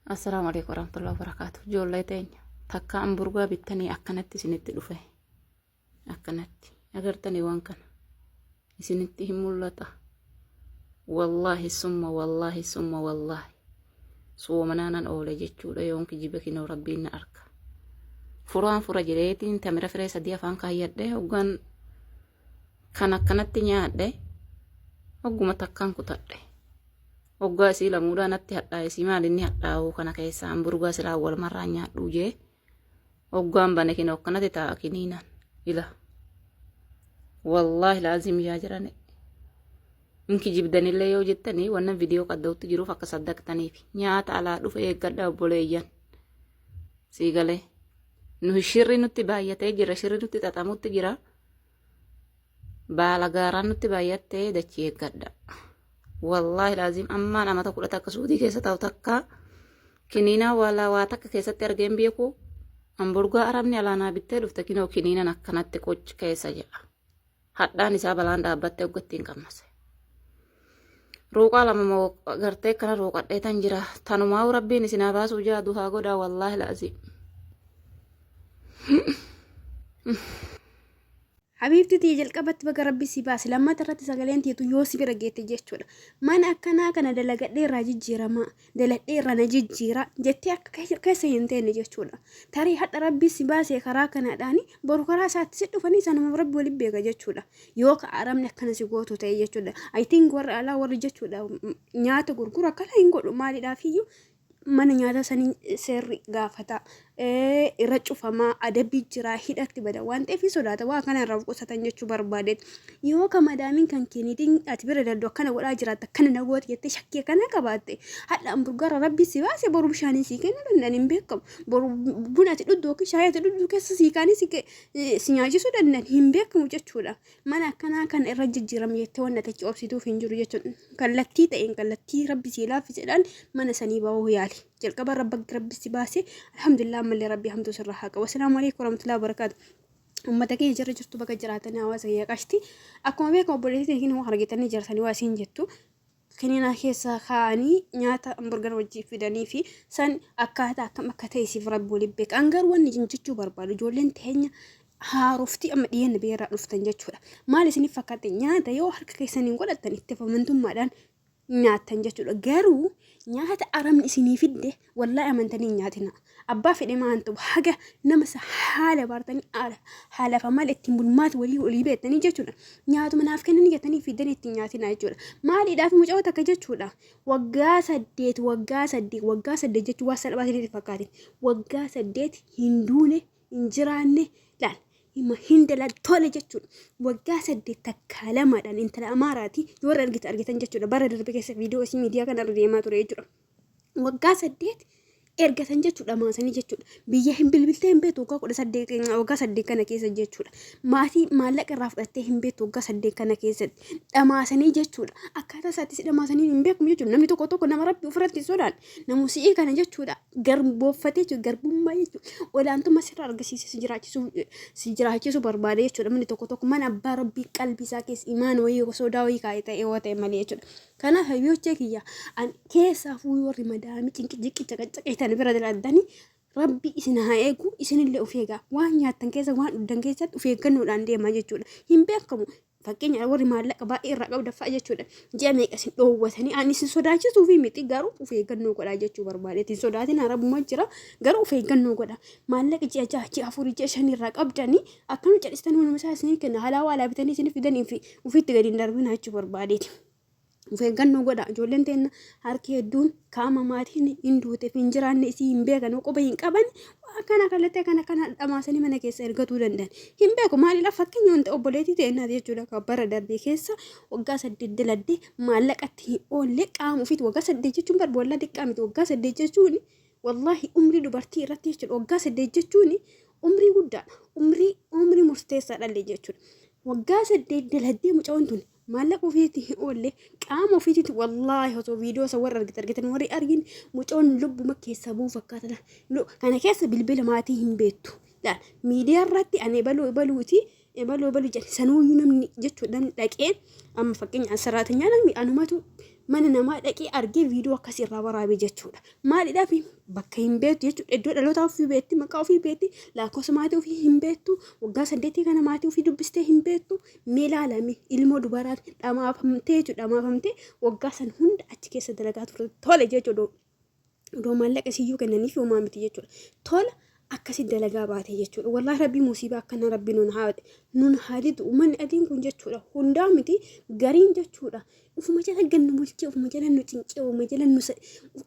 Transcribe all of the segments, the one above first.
Assalaamu alaikum warahmatullahi wabarakaatuh. Ijoollee teenya takka hamburgaa bittanii akkanatti isinitti dhufe. Akkanatti agartanii waan kana isinitti hin mul'ata. Wallaahi summa wallaahi summa wallaahi. Soomanaanan oole jechuudha yoon kijiba kinoo rabbiin na arka. Furaan fura jedheetiin tamira firee sadii afaan kaayyadhe hoggaan kan akkanatti nyaadhe hogguma takkaan kutadhe. Hoggaa isii lamuudhaa natti hadhaa'e isii maal inni hadhaa'u kana keessaa hamburgaa silaa walmarraa nyaadhuu jee hoggaan bane kinoo akkanatti taa'a kiniinaan ila. Wallaahi laazim yaa jirane. In kijibdanillee yoo jettanii wannan viidiyoo qadda'utti jiruuf akka saddaqtaniif nyaata alaa dhufe eeggadha obboleeyyan. Sii galee. Nuyi shirri nutti baay'atee jira shirri nutti xaxamutti jira. Baala gaaraan nutti baay'attee dachii eeggadha. Wallaahi laaziim ammaan amata 11 suudii keessa ta'u takka kiniinaa waalaa waa takka keessatti argeen beeku hamburgaa arabni alaanaa bittee dhufte kinoo kiniinan akkanatti qoch keessa jedha. Hadhaan isaa balaan dhaabbattee hoggattiin qammase. Ruuqaa lama moo gartee akkana ruuqadhee tan jira. Tanumaa rabbiin isin haa baasuu jaa duhaa godhaa wallaahi laaziim. Habiibti tiyya jalqabatti baga rabbi si baase lammata irratti sagaleen teetu yoo si bira geette jechuudha. Mana akkanaa kana dalagadhee irraa jijjiiramaa daladhee irraa na jijjiira jettee akka keessa hin teenne jechuudha. Tarii hadha rabbi si baase karaa kanaadhaani boru karaa isaatti si dhufanii sanuma rabbi waliin beeka jechuudha. Yoo ka arabni akkana si gootu ta'e jechuudha. I think warri alaa warri jechuudha nyaata gurguru akkana hin godhu maaliidhaafiyyuu mana nyaataa sanii seerri gaafata irra cufamaa adabbii jira hidhatti bada waan ta'eef hin sodaata waa kana irraa of qusatan jechuu barbaadeet yoo ka madaamiin kan keeniitiin ati bira daldu akkana godhaa jiraatta akkana na gooti jettee shakkii akkana qabaatte hadha hamburgaara rabbii si baase boru bishaanii sii kennuu danda'an hin beekamu boru buna ati dhugdu yookiin shaayii ati dhugdu keessa sii kaanii si nyaachisuu danda'an hin beekamu jechuudha. Mana akkanaa kana irra jijjiirama jettee wanna ati achi obsituuf hin jiru jechuudha. Kallattii ta'een kallattii rabbi sii laaffisedhaan mana sanii ba'uu yaali. Jalqaba irra baggi rabbi si baase alhamdulillah ammallee rabbi hamtuu sirraa haa qabu. Assalaamu alaikum warahmatullahi wabarakaatu. Uummata keenya jirra jirtu bakka jiraatanii hawaasa kiyya qashti. Akkuma beekamu obboleettii keenya argitanii jirtanii waa isiin jettu. Kiniinaa keessa kaa'anii nyaata hamburgar wajjin fidanii fi san akkaataa akkam akka ta'e siif rabbi waliin beeka. An garuu wanni isin jechuu barbaadu ijoolleen teenya haaroftii amma dhiyeenya biyya dhuftan jechuudha. Maal isiniif fakkaate nyaata yoo harka keessaniin godhattan itti amantummaadhaan nyaattan jechuudha. Garuu nyaata arabni isinii fidde Wallaahi amantanii hin nyaatina. Abbaa fedhe maan ta'u haga nama isa haala baartanii haala haalaaf amala ittiin bulmaata walii walii beektanii jechuudha. Nyaatuma naaf kennanii jettanii fiddanii ittiin nyaatina jechuudha. Maaliidhaaf mucaa takka jechuudha. Waggaa saddeet waggaa saddeet waggaa saddeet jechuun waan salphaa isinitti fakkaatin. Waggaa saddeet hin duune hin jiraanne laal hima hin dalan tole jechuudha. Waggaa saddeet takkaa lamaadhaan intala Amaaraati yoo irra argite argitan jechuudha. Bara darbe keessa viidiyoo isii miidiyaa kana irra deemaa ture jechuudha. Waggaa saddeet ergatan jechuudha maasanii jechuudha. Biyya hin bilbiltee hin beektu waggaa 18 waggaa saddeet kana keessa jechuudha. Maatii maallaqa irraa fudhattee hin beektu waggaa saddeet kana keessatti dhamaasanii jechuudha. Akkaataa isaatti si dhamaasanii hin beekamu jechuudha. Namni tokko tokko nama rabbi ofirratti hin sodaanne namusi'ii kana jechuudha. Garbooffatee jechuudha garbummaa jechuudha. Olaantummaa sirra argisiisee si jiraachisuu si jiraachisuu barbaada jechuudha. Namni tokko tokko mana abbaa rabbii qalbii isaa keessa imaan wayii sodaa wayii kaa'ee ta'e yoo ta'e malee jechuudha. Kanaaf hayyochee kiyya an keessaafuu warri madaamii cinqi jiqqi caqacaqee tana bira daladdanii rabbi isin haa eegu isinillee of eegaa waan nyaattan keessa waan dhugdan keessatti of eeggannoodhaan deemaa jechuudha. Hin beekamu fakkeenya warri maallaqa baay'ee irraa qabdan fa'a jechuudha. Ji'a meeqa isin dhoowwatanii ani isin sodaachisuu fi miti garuu of eeggannoo godhaa jechuu barbaade. Isin sodaatin arabuma jira garuu of eeggannoo godha. Maallaqa ji'a ja'a ji'a afurii ji'a shanii irraa qabdanii akkanuma callistan hunduma isaa isin kenna halaawaa alaa bitanii isin fidanii fi ofitti gadi hin darbinaa jechuu barbaadeeti. Of eeggannoo godha. Ijoolleen teenna harki hedduun kaama maatiin hin duuteef hin jiraanne isii hin beekan quba hin qaban waan kana kallattii kana kana dhamaasanii mana keessa ergatuu danda'an. Hin beeku maalidha fakkeenya wanta obboleettii teennaati jechuudha kan bara darbee keessa waggaa saddeet daladdee maallaqatti hin oolle qaama ofiitti waggaa saddeet jechuun bar wallaa xiqqaa miti waggaa saddeet jechuun wallaahi umrii dubartii irratti jechuudha waggaa saddeet jechuun umrii guddaadha umrii umrii murteessaadha jechuudha. Waggaa saddeet daladdee mucaan tun maallaqa ofiitti hin oolle qaama ofiitti wallaahi osoo viidiyoo isa warra argite argitan warri argin mucoon lubbuma keessaa bu'uu fakkaata. Kana keessa bilbila maatii hin beektu. Laal miidiyaa irratti ani ebaluu ebaluuti Ebaluu ebaluu jedhe sanuuyyuu namni jechuudha namni dhaqee amma fakkeenya saraatinyaa namni anumatu mana namaa dhaqee argee viidiyoo akkasii irraa waraabee jechuudha. Maaliidhaaf bakka hin beektu jechuudha. Iddoo dhalootaa ofii beekti, maqaa ofii beekti, lakkoofsa maatii ofii hin beektu, waggaa saddeetii kana maatii ofii dubbistee hin beektu. Mee ilaalame ilmoo dubaraa dhamaafamtee jechuudha. Dhamaafamtee waggaa san hunda achi keessa dalagaa turte tole jechuudha. Odoo maallaqa isiyyuu kennaniif homaa miti jechuudha. Tola akkasi dalagaa baate jechuudha. Wallaahi rabbii musiibaa akkana rabbi nun haa didu. Uummanni adiin kun jechuudha hundaa miti gariin jechuudha. Ufuma jala gannu bulchee ufuma jala nu cinqee ufuma jala nu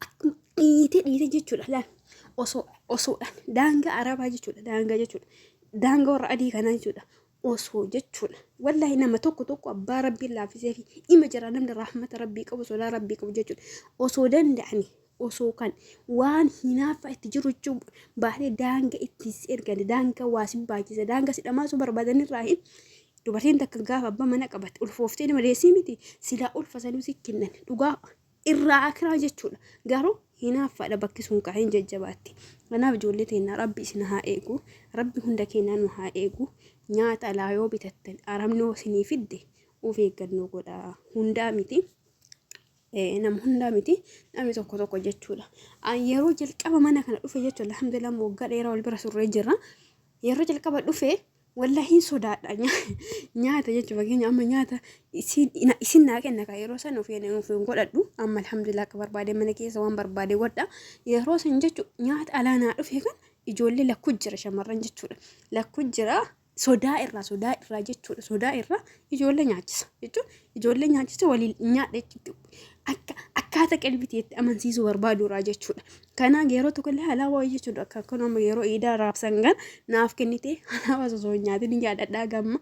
akkuma dhiite dhiite jechuudha. Laal osoo osoodhaan daangaa arabaa jechuudha daangaa jechuudha. Daangaa warra adii kanaa jechuudha. Osoo jechuudha. Wallaahi nama tokko tokko abbaa rabbiin laaffisee fi ima jira namni rahmata rabbii qabu sodaa rabbii qabu jechuudha. Osoo danda'ani osoo kan waan hinaaffaa itti jiru jechuun baatee daanga itti si ergani daanga waa si baachisa daanga si dhamaasuu barbaadan irraa hin dubartiin takka gaafa abbaa mana qabatte ulfooftee nama deessii miti silaa ulfa sanuu si kennan dhugaa irraa akiraa jechuudha. Garuu hinaaffaadha bakki sun kaa hin jajjabaatti. Kanaaf ijoollee teennaa rabbi isin haa eegu. Rabbi hunda keenyaa nu haa eegu. Nyaata alaa yoo bitattan arabni yoo isinii fidde of eeggannoo godhaa. Hundaa miti. Nama hundaa miti. Namni tokko tokko jechuudha. Yeroo jalqaba mana kana dhufe jechuudha. Alhamdulillah waggaa dheeraa wal bira turree jirra. Yeroo jalqaba dhufe Wallahi hin sodaadha nyaata jechuun fakkeenya amma nyaata isin naa kenna kan yeroo san ofii of hin godhadhu amma alhamdulillah akka barbaade mana keessa waan barbaade godha yeroo san jechuun nyaata alaa naa dhufe kan ijoollee lakkuu jira shamarran jechuudha lakkuu jira sodaa irraa sodaa irraa jechuudha sodaa irraa ijoollee nyaachisa jechuun ijoollee nyaachisa waliin nyaadha jechuudha akka akkaata qalbiteetti amansiisuu barbaaduraa jechuudha. Kanaaf yeroo tokko illee halaawaa wayii jechuudha akka kun amma yeroo iidaa raabsan kan naaf kennite halaawaa osoo hin nyaatin hin yaadadhaa gamma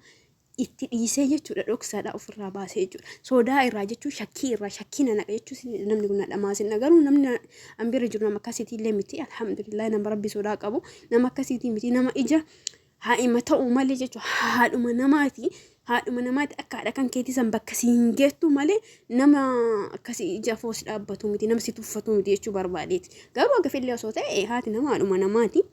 itti dhiisee jechuudha dhoksaadha ofirraa baasee jechuudha. Sodaa irraa jechuun shakkii irraa shakkii na naqa jechuun namni kun na dhamaasin garuu namni an bira jiru nama akkasiitii illee miti alhamdulillah nama rabbi sodaa qabu nama akkasiitii miti nama ija haa'ima ta'uu malee jechuudha haadhuma namaati haadhuma namaati akka haadha kan keetii san bakka si hin geettu malee nama akkasii ija foos dhaabbatu miti nama si tuffatu miti jechuu barbaadeeti garuu akka fedhe osoo ta'e haati nama haadhuma namaati.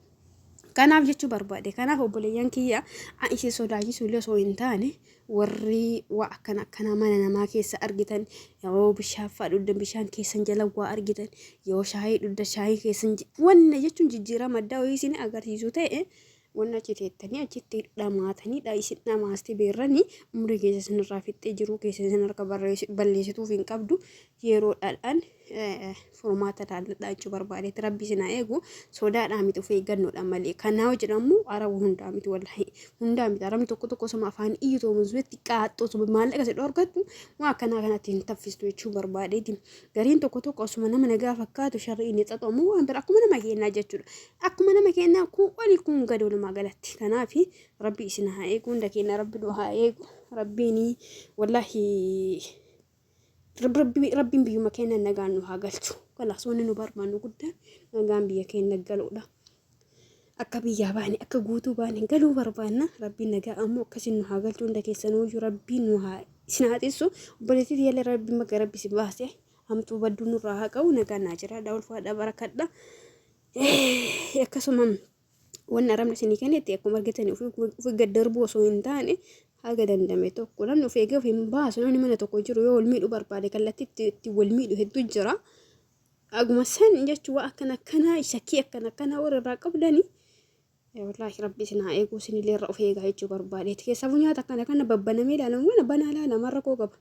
Kanaaf jechuu barbaade kanaaf obboleeyyan kiyya an isin sodaachisuu illee osoo hin taane warri waa akkana akkanaa mana namaa keessa argitan yoo bishaan fa'aa dhugdan bishaan keessan jala waa argitan yoo shaayii dhugdan shaayii keessan wanna jechuun jijjiirama addaa wayii isin agarsiisu ta'e Wanni achi teettanii achitti dhamaatanii dha isin dhamaasti beerrani umrii keessa isinirraa fixxee jiruu keessa isin harka balleessituuf hin qabdu yeroo dhadhaan furmaata laalladhaa jechuu barbaadeetti rabbi isin haa eegu sodaadhaa miti of eeggannoodha malee kanaa jedhamu araba hundaa miti wallahi hundaa miti arabni tokko tokko osuma afaan iyyu ta'u musbeetti qaaxxoo osuma maallaqa si dhorkattu waan akkanaa kanatti hin taffistu jechuu barbaadeeti gariin tokko tokko osuma nama nagaa fakkaatu sharri inni xaxamu waan bira akkuma nama keenyaa jechuudha Akkuma nama keenyaa kun oli kun gadi walumaa galatti. Kanaaf rabbi isin haa eegu hunda keenya rabbi nu haa eegu rabbiin wallaahi rabbiin biyyuma keenya nagaan nu haa galchu. Kalaas wanni nu barbaannu guddaan nagaan biyya keenya galuudha. Akka biyyaa baane akka guutuu baane galuu barbaanna rabbiin nagaa ammoo akkasiin nu haa galchu hunda keessanuu rabbiin nu haa isin haa xissu obboleettii tiyyallee rabbiin bakka rabbi si baase hamtuu badduu nurraa haa qabu nagaan naa jiraadha ulfaadha barakadha. Akkasuma wanni arabni isinii kennetti akkuma argitanii ofi gad darbuu osoo hin taane haga dandame tokko namni of eegee of hin baasu namni mana tokko jiru yoo wal miidhuu barbaade kallattii itti wal miidhu hedduu jira. Aguma san jechuun waa akkana akkanaa shakkii akkana akkanaa warra irraa qabdanii wallaahi rabbi isin haa eeguu isinillee irra of eegaa jechuu barbaadeeti. Keessaafuu nyaata akkana kana babbanamee ilaalamu kana banaa ilaalama rakkoo qaba.